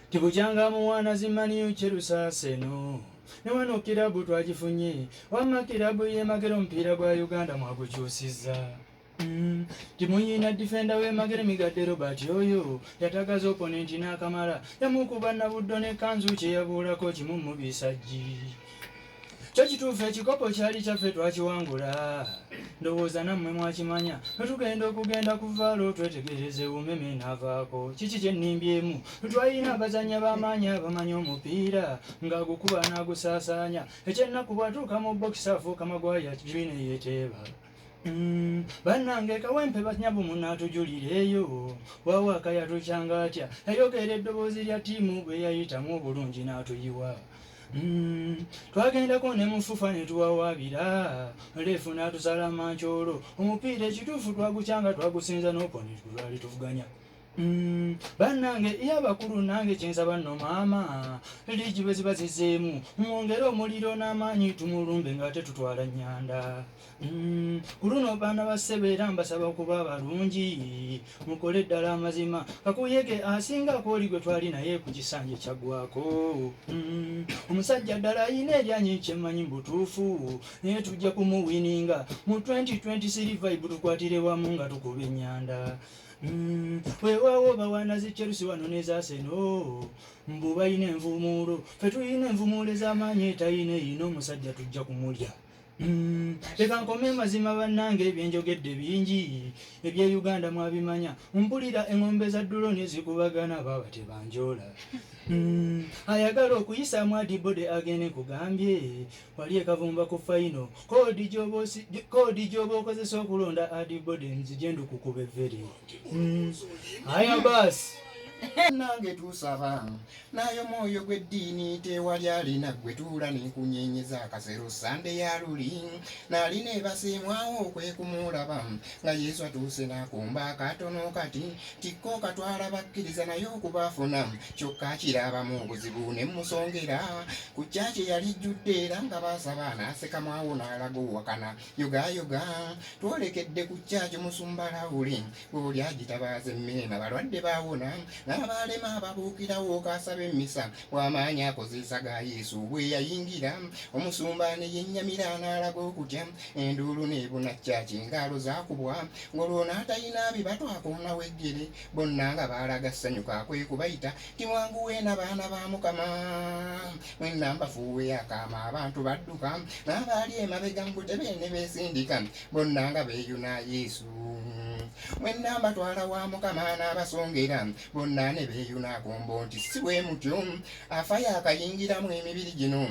Tibukyanga muwana zimaniyu Chelsea Arsenal ne wano kirabu twagifunye wamma kirabu y'e Magere omupiira gwa Uganda mwagukyusizza. Timuyina defender w'e Magere Migadde Robert oyo yatagaza opponent n'akamala yamukuba nabuddo ne kanzu kye yabuulako kimu mu bisajji. Kyo kituufu ekikopo kyali kyaffe twakiwangula, ndowooza nammwe mwakimanya. Tugenda okugenda ku VAR twetegereze Umeme n'avaako. Kiki kye nnimbyemu? Twalina abazannyi ab'amaanyi abamanyi omupiira ng'agukuba n'agusaasaanya. Ekyennaku bw'atuuka mu bokisi afuuka magwaya kibiina eyeeteeba. Bannange Kawempe banyabu munaatujulira eyo wawaaka yatukyanga atya yayogera eddoboozi lya ttiimu bwe yayitamu obulungi n'atuyiwa. Twagendako ne mu FUFA ne tuwawaabira leefu n'atusala mankyolo omupiira ekituufu twagukyanga twagusinza n'oponi twali tuvuganya. Bannange ye abakulu nange kyensaba nno maama liigi bwe ziba zizzeemu mwongere omuliro n'amaanyi tumulumbe ng'ate tutwala nnyanda. Ku luno baana ba ssebo era mbasaba okuba abalungi mukole ddala amazima kakuyege asinga kwoli gwe twali naye ku kisanja kyaggwako. Omusajja ddala ayina eryanyi kyemmanyi mu butuufu naye tujja kumuwininga mu 2023 vibe tukwatire wamu nga tukuba ennyanda. Weewaawo bawaana zi Chelsea wano n'eza Arsenal mbu balina envumuulo ffe tulina envumuulo ez'amaanyi etayina eyina omusajja tujja kumulya. Leka nkome mazima bannange ebyenjogedde bingi ebye Uganda mwabimanya mpulira eng'ombe za drone zikubagana baaba tebanjoola. Ayagala okuyisaamu adibode agende nkugambye wali ekavumba ku fayino koodi gy'oba okozesa okulonda adibode nzije ndukukuba evvere. Aya baasi. Nange tusaba nayo mwoyo gw'eddiini tewali alina gwe tuula nenkunyenyeza akasero Sande ya luli nalina ebaseemwawo okwekumulaba nga Yesu atuuse n'akumba akatono kati tikko katwala bakkiriza naye okubafuna kyokka kirabamu obuzibu ne mmusongera ku kyaki yali jjudde era nga basaba n'asekamwawo n'alaga owakana yogayoga twolekedde ku kyaki musumba lawuli oli agitabaaza emmeema balwadde baawona n'abaalema ababuukirawo kaasaba emmisa w'amaanyi akozesa ga Yesu bwe yayingira omusumba ne yennyamira n'alaga okutya enduulu n'ebuna kyaki engalo zaakubwa ng'olwo n'atayina bibatu akoonawo eggere bonna nga baalaga ssanyu kaakwe kubayita timwanguwe na baana ba Mukama mwenna mbafuuwe akaama abantu badduka n'abaali emabega mu butebe ne beesindika bonna nga beeyuna Yesu mwenna mbatwala wa Mukama n'abasongera bonna ne beeyuna akombo nti si bwe mutyo afayo akayingiramu emibiri gino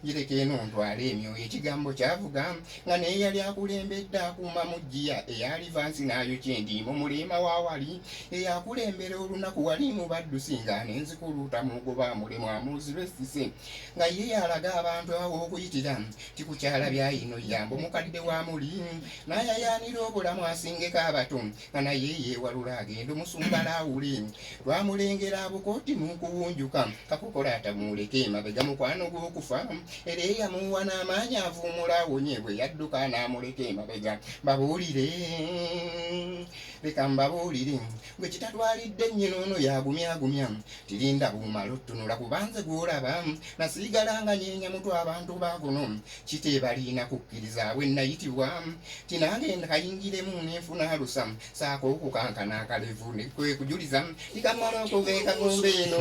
gireka eno ntwale emyoyo ekigambo kyavuga nga naye yali akulembedde akuuma mu ggiya eya livansi n'ayokya endiimo muleema wa wali eyakulembera olunaku wali mu baddusi nga n'enzikuluuta mugoba mulemu amuzibe essise nga ye yalaga abantu aw'okuyitira tikukyala byayino yambo mukadde wa muli n'ayayaanira obulamu asingeko abato nga naye yeewalula agenda omusumba laawuli twamulengera abukooti mu kuwunjuka kakokola atamuuleke emabega mukwano gw'okufa era eyamuwa n'amaanyi avuumula awonye bwe yadduka n'amuleka emabega babuulire leka mbabuulire gwe kitatwalidde nnyina ono yagumyagumya tirinda bumala ottunula kubanze gw'olaba nasiigala nga nyeenya mutwe abantu ba kuno kiteebaliina kukkiriza bwe nayitibwa tinange nkayingiremu nenfuna lusa saako okukankana akalevu kwe kujuliza tikamala okuva ekagombe eno.